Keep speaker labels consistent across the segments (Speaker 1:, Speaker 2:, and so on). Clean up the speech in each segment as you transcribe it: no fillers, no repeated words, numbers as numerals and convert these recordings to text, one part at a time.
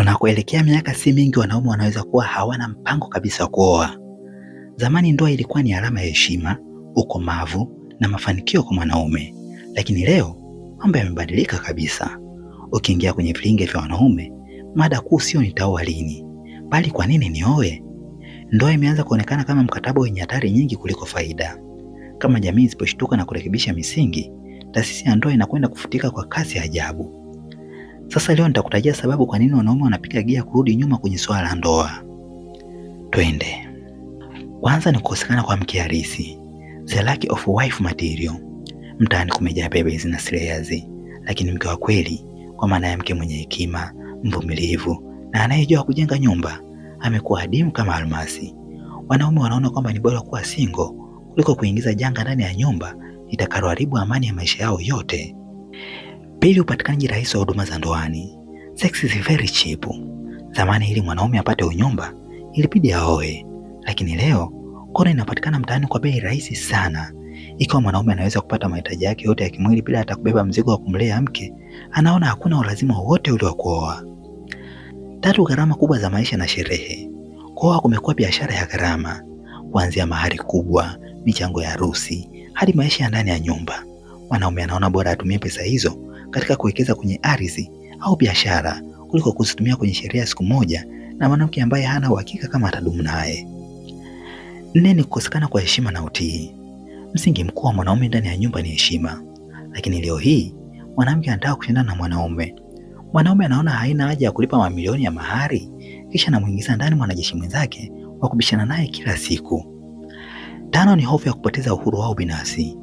Speaker 1: Tunakoelekea miaka si mingi, wanaume wanaweza kuwa hawana mpango kabisa wa kuoa. Zamani ndoa ilikuwa ni alama ya heshima, ukomavu na mafanikio kwa mwanaume, lakini leo mambo yamebadilika kabisa. Ukiingia kwenye vilinge vya wanaume, mada kuu sio nitaoa lini, bali kwa nini nioe. Ndoa imeanza kuonekana kama mkataba wenye hatari nyingi kuliko faida. Kama jamii isiposhtuka na kurekebisha misingi, taasisi ya ndoa inakwenda kufutika kwa kasi ya ajabu. Sasa leo nitakutajia sababu kwa nini wanaume wanapiga gia kurudi nyuma kwenye swala la ndoa. Twende. Kwanza ni kukosekana kwa mke halisi, the lack of wife material. Mtaani kumejaa bebes na slayers, lakini mke wa kweli, kwa maana ya mke mwenye hekima, mvumilivu na anayejua kujenga nyumba, amekuwa adimu kama almasi. Wanaume wanaona kwamba ni bora kuwa single kuliko kuingiza janga ndani ya nyumba litakaloharibu amani ya maisha yao yote. Pili, upatikanaji rahisi wa huduma za ndoani. Sex is very cheap. Zamani ili mwanaume apate unyumba ilibidi aoe, lakini leo ngono inapatikana mtaani kwa bei rahisi sana. Ikiwa mwanaume anaweza kupata mahitaji yake yote ya kimwili bila hata kubeba mzigo wa kumlea mke, anaona hakuna ulazima wowote ule wa kuoa. Tatu, gharama kubwa za maisha na sherehe. Kuoa kumekuwa biashara ya gharama, kuanzia mahari kubwa, michango ya harusi hadi maisha ya ndani ya nyumba. Mwanaume anaona bora atumie pesa hizo katika kuwekeza kwenye ardhi au biashara kuliko kuzitumia kwenye sherehe ya siku moja na mwanamke ambaye hana uhakika kama atadumu naye. Nne ni kukosekana kwa heshima na utii. Msingi mkuu wa mwanaume ndani ya nyumba ni heshima, lakini leo hii mwanamke anataka kushindana na mwanaume. Mwanaume anaona haina haja ya kulipa mamilioni ya mahari, kisha anamuingiza ndani mwanajeshi mwenzake wa kubishana naye kila siku. Tano ni hofu ya kupoteza uhuru wao binafsi.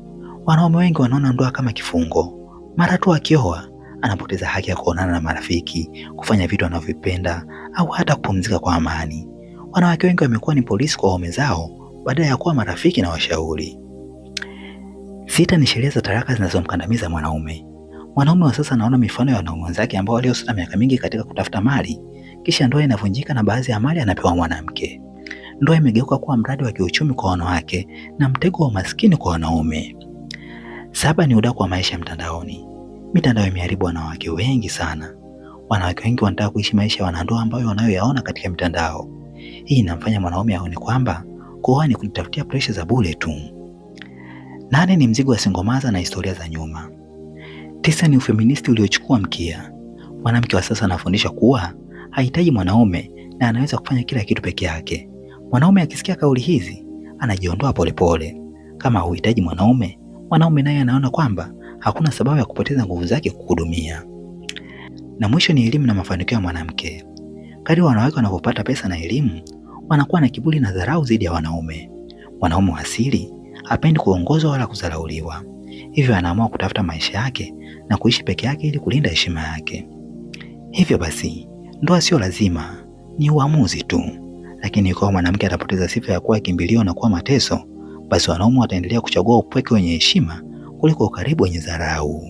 Speaker 1: Wanaume wengi wanaona ndoa kama kifungo. Mara tu akioa anapoteza haki ya kuonana na marafiki, kufanya vitu anavyopenda au hata kupumzika kwa amani. Wanawake wengi wamekuwa ni polisi kwa waume zao badala ya kuwa marafiki na washauri. Sita ni sheria za talaka zinazomkandamiza mwanaume. Mwanaume wa sasa anaona mifano ya wanaume wenzake ambao waliosota miaka mingi katika kutafuta mali, kisha ndoa inavunjika na baadhi ya mali anapewa mwanamke. Ndoa imegeuka kuwa mradi wa kiuchumi kwa wanawake na mtego wa umaskini kwa wanaume. Saba ni udaku wa maisha ya mtandaoni. Mitandao imeharibu wanawake wengi sana. Wanawake wengi wanataka kuishi maisha ya wanandoa ambayo wanayoyaona katika mitandao. Hii inamfanya mwanaume aone kwamba kuoa ni kujitafutia presha za bure tu. Nane ni mzigo wa singomaza na historia za nyuma. Tisa ni ufeministi uliochukua mkia. Mwanamke wa sasa anafundishwa kuwa hahitaji mwanaume na anaweza kufanya kila kitu peke yake. Mwanaume akisikia kauli hizi anajiondoa polepole. Kama huhitaji mwanaume, mwanaume naye anaona kwamba hakuna sababu ya kupoteza nguvu zake kukuhudumia. Na mwisho ni elimu na mafanikio ya mwanamke. Kadri wanawake wanavyopata pesa na elimu, wanakuwa na kiburi na dharau dhidi ya wanaume. Mwanaume wa asili hapendi kuongozwa wala kudharauliwa, hivyo anaamua kutafuta maisha yake na kuishi peke yake ili kulinda heshima yake. Hivyo basi, ndoa sio lazima, ni uamuzi tu. Lakini ikiwa mwanamke atapoteza sifa ya kuwa kimbilio na kuwa mateso, basi wanaume wataendelea kuchagua upweke wenye heshima kuliko ukaribu wenye dharau.